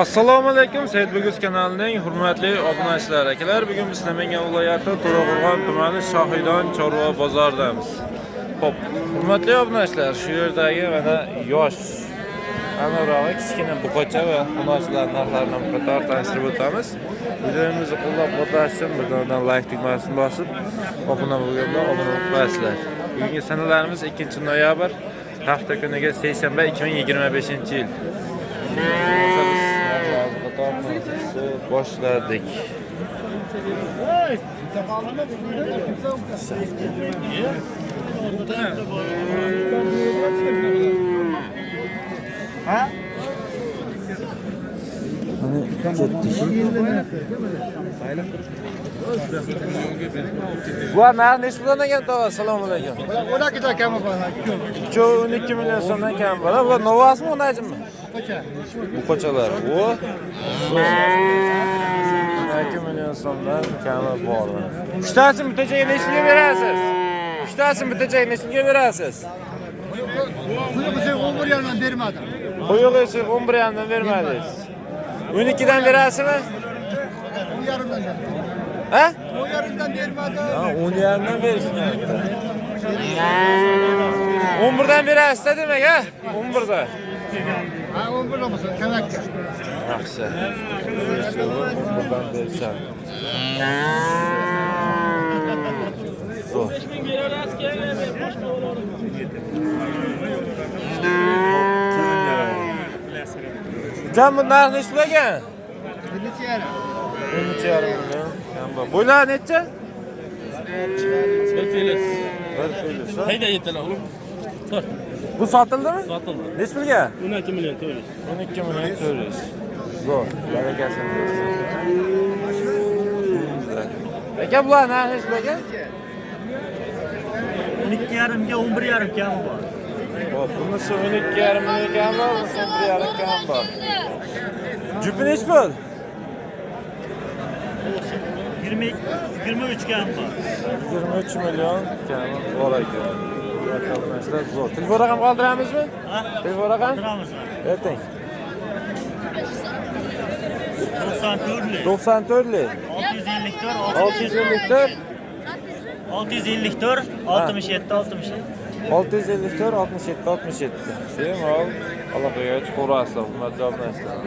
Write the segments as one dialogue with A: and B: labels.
A: Assalomu alaykum Said Bugus kanalining hurmatli obunachilari, akalar. Bugun biz Namangan viloyati To'raqo'rg'on tumani Shohiydon chorva bozoridamiz. Xo'p, hurmatli obunachilar, shu yerdagi mana yosh anorog'i kichkina buqacha va xunochilar narxlarini bir qator tanishtirib o'tamiz. Videomizni qo'llab-quvvatlash uchun bir donadan like tugmasini bosib, obuna bo'lganlar obuna bo'lib qo'yasizlar. Bugungi sanalarimiz 2-noyabr, hafta kuniga seshanba 2025-yil. Bo'lmasa biz narxlarni qator tanishtirishni boshladik. Mana ketdik. Bular narx nechi puldan ekan tog'a? Assalomu alaykum.
B: 12'da kami bor.
A: Uchovi 12 million so'mdan kam bor. Bular novasmi, unajimmi? Buqachalar. O. Zo'r. 12 million so'mdan kami bor. Uchtasini bittachaga nechiga berasiz? Uchtasini bittachaga nechiga berasiz?
B: Buni bize 11 yandan bermadi.
A: Quyuq esa 11 yamdan bermadingiz. 12 dan berasizmi?
B: 10 yarımdan bermadi.
A: Ha?
B: 10 yarımdan bermadi.
A: Ha, 10 yarimdan berishmayapti. 11 dan berasiz demak, ha? 11 da.
B: Ha 11 olmasa kemakka.
A: Yaxshi. 11 dan berishadi. Zo'r. Ukam, bu narx nechi pul ekan?
B: 13 yarım.
A: 13,5 million. Kam bor. Bo'ylari necha?
C: Bir filiz.
A: Bir filiz, ha?
C: Hayda yetdilar oğlum. Dur.
A: Bu sotildimi?
C: Sotildi.
A: Nechi pulga?
C: 12 milyon 400.
A: 12 million 400. Zo'r. Barakasini bersin. Aka, bular narxi nechi pul ekan?
D: 12,5ga 11,5 kami bor.
A: Hop, bunisi 12,5 million kam bor, bunisi 11,5 kam bor. Jupi nechi pul?
D: 20 23 kami bor.
A: 23 million kami bor ekan. Hurmatli zo'r. Telefon raqam qoldiramizmi?
D: Ha?
A: Telefon raqam?
D: Qoldiramiz.
A: Ayting.
D: 94
A: 94
D: 654
A: 654
D: 654 67 67.
A: 654 67 67. Bemalol aloqaga chiqaverasizlar, hurmatli obunachilar.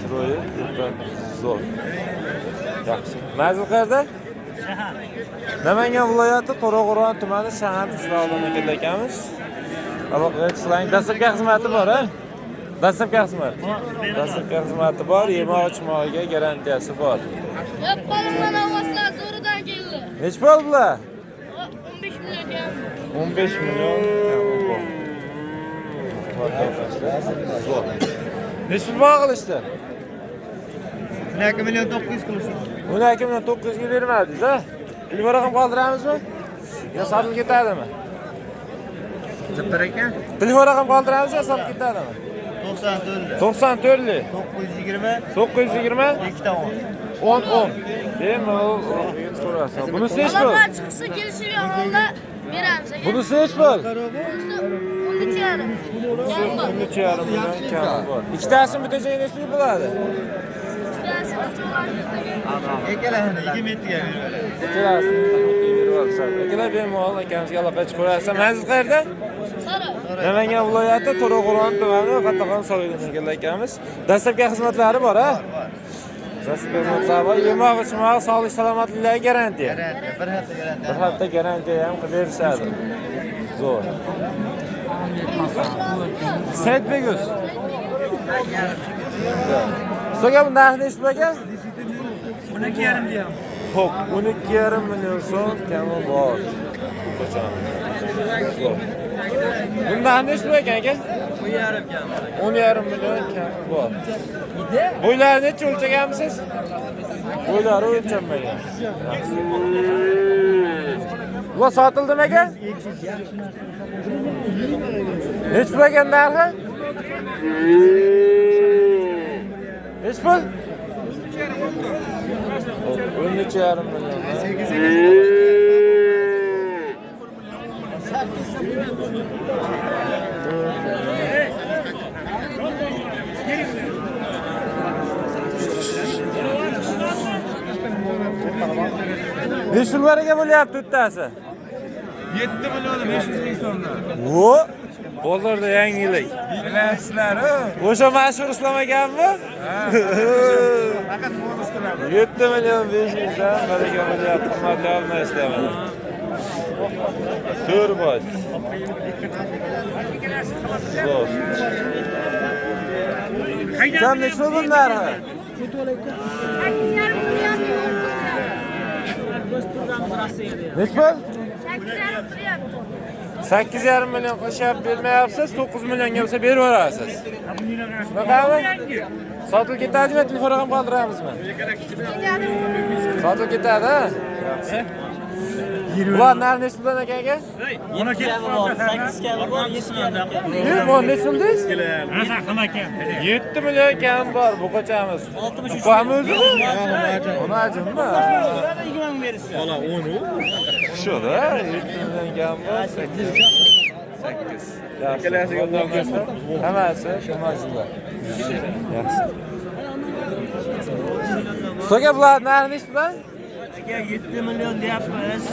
A: Chiroyi juda zo'r. Yaxshi. Manzil qayerda?
D: Shahar.
A: Namangan viloyati To'raqo'rg'on tumani Shahar qishlog'idan ekan ekanmiz. Aloqaga chiqsang, dastlabki xizmati bor, ha? Dastlabki xizmat. Dastlabki xizmati bor, yemoq ichmog'iga garantiyasi bor.
E: Yo'q, qo'limdan ovozlar zo'ridan keldi.
A: Nechi pul bular?
E: 15 million kam.
A: 15 million kami bor. Zo'r. Nechi pul bog' qilishdi?
B: 12 milyon 900 qilishdi.
A: 12 million 900 ga bermadingiz, ha? Telefon raqam qoldiramizmi? Yo sotilib ketadimi?
B: Zipper ekan.
A: Telefon raqam qoldiramizmi yo sotilib ketadimi?
B: 94
A: 94
B: 920
A: 920
B: 2 ta 10.
A: 10 10. Bemalol aloqaga chiqaverasiz. Bunisi nechi pul?
E: Aloqa chiqsa kelishilgan holda beramiz aka.
A: Bunisi nechi pul?
E: Bunisi 13,5. Kam bor.
A: 13,5 million kami bor. Ikkitasini bittachaga nechi pul bo'ladi?
E: Ikkitasi
B: Ikkalasini 27 ga beradi.
A: Ikkalasini berib olishadi. Akalar, bemalol akamizga aloqaga chiqaverasiz. Manzil qayerda?
E: Sara.
A: Namangan viloyati To'raqo'rg'on tumani Qatag'on soyida ekan akamiz. Dastlabki xizmatlari bor, ha? Dastlabki xizmatlari bor. Yemoq ichmoq, sog'lik salomatliklari garantiya.
B: Garantiya, bir hafta garantiya.
A: Bir hafta garantiya ham qilib berishadi. Zo'r. Said Begus. So'ga bu narx nechi pul aka?
D: 12,5 deyapman.
A: Xo'p, 12,5 million so'm kami bor. Qachon? Zo'r. Buni narxi nechi pul ekan aka?
B: 10,5 kam.
A: 10,5 million kami bor. Bo'ylari necha o'lchaganmisiz? Bo'ylari o'lchanmagan. Yaxshi. Bular sotildimi aka? Nechi pul ekan narxi? Nechi pul? 13,5 million. Necha pul baraka bo'lyapti to'rttasi?
F: 7 million 500 ming so'mdan.
A: Vo, bozorda yangilik.
F: Bilasizlar-ku.
A: O'sha mashhur Islom akammi?
F: Faqat bonus qiladi.
A: 7 million 500 dan baraka bo'lyapti, hurmatli obunachilar mana. To'rt bosh. Zo'r. Kam necha pul narxi? Necha pul? 8,5 million qilishyapti, bermayapsiz, 9 millionga bo'lsa berib yuborasiz. Shunaqami? Sotilib ketadimi, telefon raqam qoldiramizmi? Sotilib ketadi, ha? Yaxshi. Bular narxi necha puldan aka aka?
D: 7 bor, 8 kabi bor, 7 kabi.
A: Ne, bu necha pul deysiz? 7 million kam bor, bu qochamiz. Buqami o'zimi? Uni ajimmi?
C: Bola 10 u.
A: Shu-da, 7 million kam bor, 8. 8. Yaxshi. Hammasi shu. Yaxshi. So'ga bular narxi necha puldan?
D: Aka 7 million deyapmiz.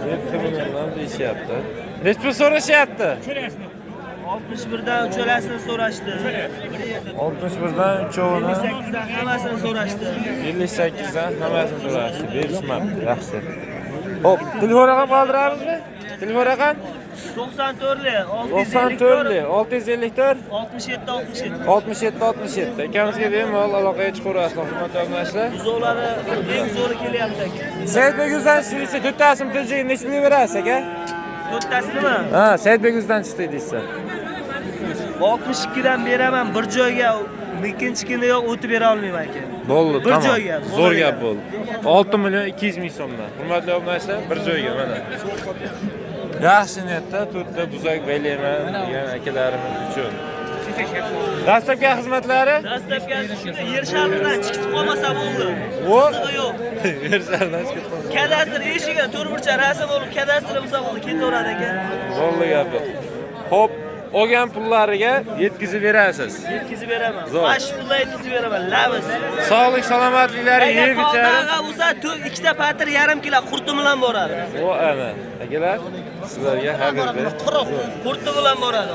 A: 7 milliondan deyishyapti. Necha pul so'rashyapti?
D: 61 dan uchalasini so'rashdi.
A: 61 dan uchovini
D: 58 dan hammasini so'rashdi.
A: 58 dan hammasini so'rashdi. Berishmabdi. Yaxshi. Xo'p, telefon raqam qoldiramizmi? Telefon raqam
D: 94
A: 94 654
D: 67 67.
A: 67 67. Akamizga bemalol aloqaga chiqaverasizlar, hurmatli obunachilar.
D: Buzovlari eng zo'ri kelyapti aka.
A: Saidbek uzdan chiqsa, to'rttasini bitta necha pulga berasiz aka?
D: To'rttasinimi?
A: Ha, Saidbek uzdan chiqdi deysiz.
D: 62 dan beraman bir joyga, ikkinchi kuni yo'q o'tib bera olmayman aka.
A: Bo'ldi,
D: Bir
A: tamom.
D: joyga,
A: Zo'r gap bo'ldi. 6 million 200 ming so'mdan. Hurmatli obunachilar, bir joyga mana. Yaxshi niyatda to'rtta buzak baylayman degan akalarimiz uchun. Dastlabki xizmatlari?
D: Dastlabkisi shunda yer sharidan chiqib qolmasa bo'ldi.
A: O.
D: Qizig'i yo'q.
A: Yer sharidan chiqib qolmasa.
D: Kadastr eshiga to'rtburchak rasm bo'lib, kadastr bo'lsa bo'ldi, ketaveradi aka.
A: Bo'ldi gap yo'q. Xo'p, olgan pullariga yetkazib berasiz.
D: Yetkazib beraman.
A: Zo'r.
D: Mana shu pullar yetkazib beraman, labis.
A: Sog'lik, salomatliklari
D: Agar
A: yeb ichari.
D: tog'dan bo'lsa, ikkita patir yarim kilo qurti bilan boradi.
A: O ana, akalar, sizlarga haqiqiy.
D: Qurti bilan boradi.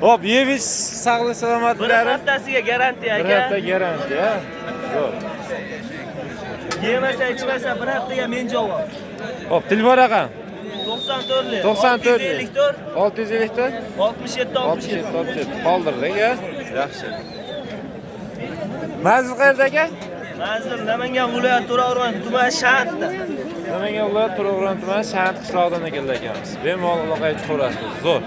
A: Hop, yeb ich, sog'lik,
D: Bir
A: salomatliklari.
D: haftasiga garantiya
A: Bir
D: aka.
A: hafta garantiya. Zo'r.
D: Yemasa, ichmasa bir haftaga men javob.
A: Hop, telefon raqam
D: 94
A: 94
D: 654
A: 654
D: 67
A: 67
D: 67.
A: 67 qoldirdik, a? Yaxshi. Manzil qayerda aka?
D: Manzil Namangan viloyati To'raqo'rg'on tumani Shantda.
A: Namangan viloyati To'raqo'rg'on tumani Shant qishlog'idan kelgan ekanmiz. Bemalol aloqaga chiqaverasiz. Zo'r.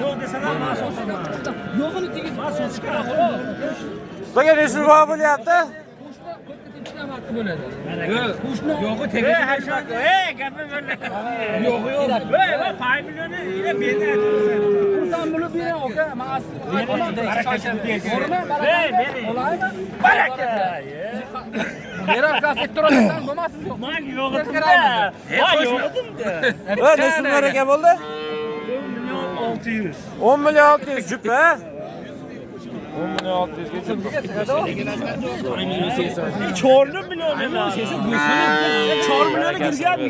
C: Yo'q desalar men sotaman. Yo'g'ini tegiz men sotishga
A: Ustoga necha pul bo'lyapti?
C: Yo'g'i tegadi. Ey, gapim bir. Yo'g'i yo'q. Ey, pay millioni ila meni aytasan.
B: Sen bunu bir oka, men
C: Ey, bering. Baraka.
B: Berar kas ettirasan, bo'lmasin yo'q.
C: Man yo'g'idimda. Man yo'g'idimda.
A: Va necha pul aka bo'ldi?
C: 10 million 600.
A: 10 million 600 jup, ha? 10 million 600 ga jup.
C: 4 million emas. 4 millioni kirganmi?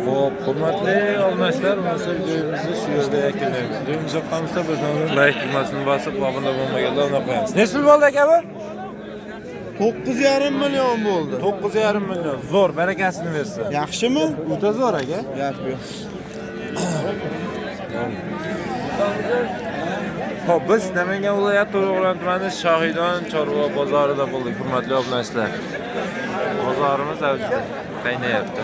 A: Xo'p, hurmatli obunachilar, bo'lmasa videomizni shu yerda yakunlaymiz. Videomiz yoqqan bo'lsa, bizni like tugmasini bosib, obuna bo'lmaganlar obuna qo'yamiz. Necha pul bo'ldi aka bu?
F: 9,5 million bo'ldi.
A: 9,5 million. Zo'r, barakasini bersin.
F: Yaxshimi?
A: O'ta zo'r aka.
F: Gap yo'q.
A: Xo'p, biz Namangan viloyati To'raqo'rg'on tumani Shohidon chorva bozorida bo'ldik, hurmatli obunachilar. Bozorimiz avjida qaynayapti.